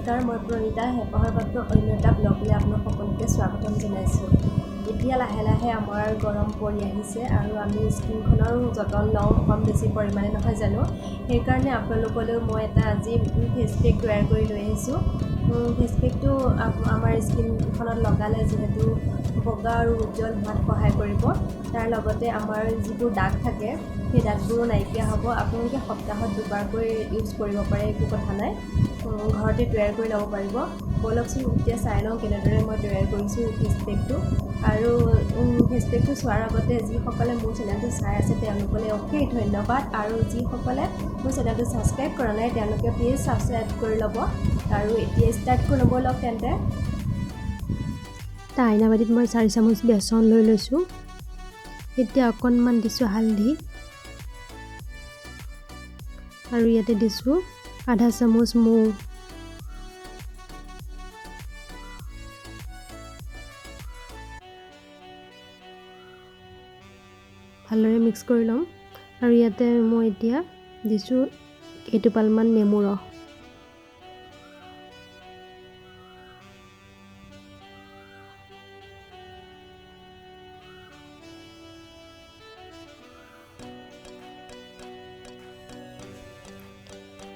নমস্কাৰ, মই প্ৰণীতা। হেঁপাহৰ পাত্ৰ অন্য এটা ব্লগলৈ আপোনাক সকলোকে স্বাগতম জনাইছোঁ। এতিয়া লাহে লাহে আমাৰ গৰম পৰি আহিছে আৰু আমি স্কিনখনৰো যতন লওঁ কম বেছি পৰিমাণে, নহয় জানো? সেইকাৰণে আপোনালোকলৈও মই এটা আজি ফেচ পেক তৈয়াৰ কৰি লৈ আহিছোঁ। ফেচ পেকটো আমাৰ স্কিনখনত লগালে যিহেতু বগা আৰু উজ্জ্বল হোৱাত সহায় কৰিব, তাৰ লগতে আমাৰ যিবোৰ দাগ থাকে সেই দাগবোৰো নাইকিয়া হ'ব। আপোনালোকে সপ্তাহত দুবাৰকৈ ইউজ কৰিব পাৰে, একো কথা নাই, ঘৰতে তৈয়াৰ কৰি ল'ব পাৰিব। ব'লকচোন এতিয়া চাই লওঁ কেনেদৰে মই তৈয়াৰ কৰিছোঁ এই ফেচ পেকটো। আৰু ফেচ পেকটো চোৱাৰ আগতে যিসকলে মোৰ চেনেলটো চাই আছে তেওঁলোকলৈ অশেষ ধন্যবাদ, আৰু যিসকলে মোৰ চেনেলটো ছাবস্ক্ৰাইব কৰা নাই তেওঁলোকে প্লিজ ছাবস্ক্ৰাইব কৰি ল'ব। আৰু এতিয়া ষ্টাৰ্ট কৰি ল'ব লওক তেন্তে। এটা আইনাবাটিত মই 4 চামুচ বেচন লৈ লৈছোঁ। এতিয়া অকণমান দিছোঁ হালধি আৰু ইয়াতে দিছোঁ আধা চামুচ মৌ। ভালদৰে মিক্স কৰি ল'ম। আৰু ইয়াতে মই এতিয়া দিছোঁ কেইটোপালমান নেমু ৰস।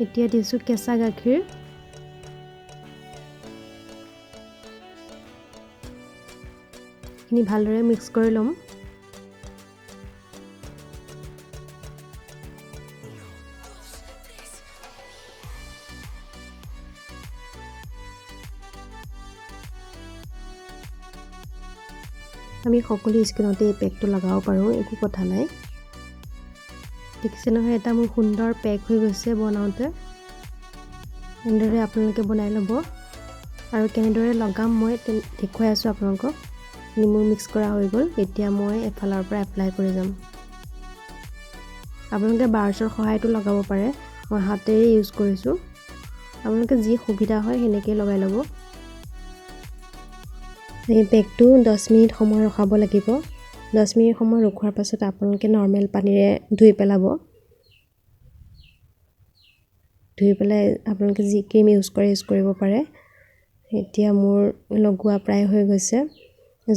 এতিয়া দিছোঁ কেঁচা গাখীৰ। এইখিনি ভালদৰে মিক্স কৰি ল'ম। আমি সকলো স্কিনতে এই পেকটো লগাব পাৰোঁ, একো কথা নাই। দেখিছে নহয়, এটা মোৰ সুন্দৰ পেক হৈ গৈছে বনাওঁতে। এনেদৰে আপোনালোকে বনাই ল'ব। আৰু কেনেদৰে লগাম মই দেখুৱাই আছোঁ আপোনালোকক। নেমু মিক্স কৰা হৈ গ'ল। এতিয়া মই এফালৰ পৰা এপ্লাই কৰি যাম। আপোনালোকে ব্ৰাছৰ সহায়তো লগাব পাৰে, মই হাতেৰে ইউজ কৰিছোঁ। আপোনালোকে যি সুবিধা হয় সেনেকৈয়ে লগাই ল'ব। এই পেকটো 10 মিনিট সময় ৰখাব লাগিব। 10 মিনিট সময় ৰখোৱাৰ পাছত আপোনালোকে নৰ্মেল পানীৰে ধুই পেলাব। ধুই পেলাই আপোনালোকে যি ক্ৰীম ইউজ কৰে ইউজ কৰিব পাৰে। এতিয়া মোৰ লগোৱা প্ৰায় হৈ গৈছে।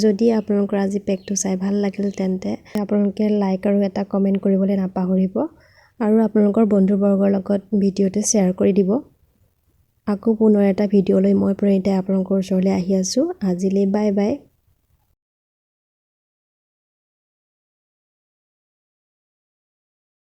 যদি আপোনালোকৰ আজি পেকটো চাই ভাল লাগিল তেন্তে আপোনালোকে লাইক আৰু এটা কমেণ্ট কৰিবলৈ নাপাহৰিব, আৰু আপোনালোকৰ বন্ধুবৰ্গৰ লগত ভিডিঅ'টো শ্বেয়াৰ কৰি দিব। আকৌ পুনৰ এটা ভিডিঅ'লৈ মই প্ৰণীতাই আপোনালোকৰ ওচৰলৈ আহি আছোঁ। আজিলৈ বাই বাই।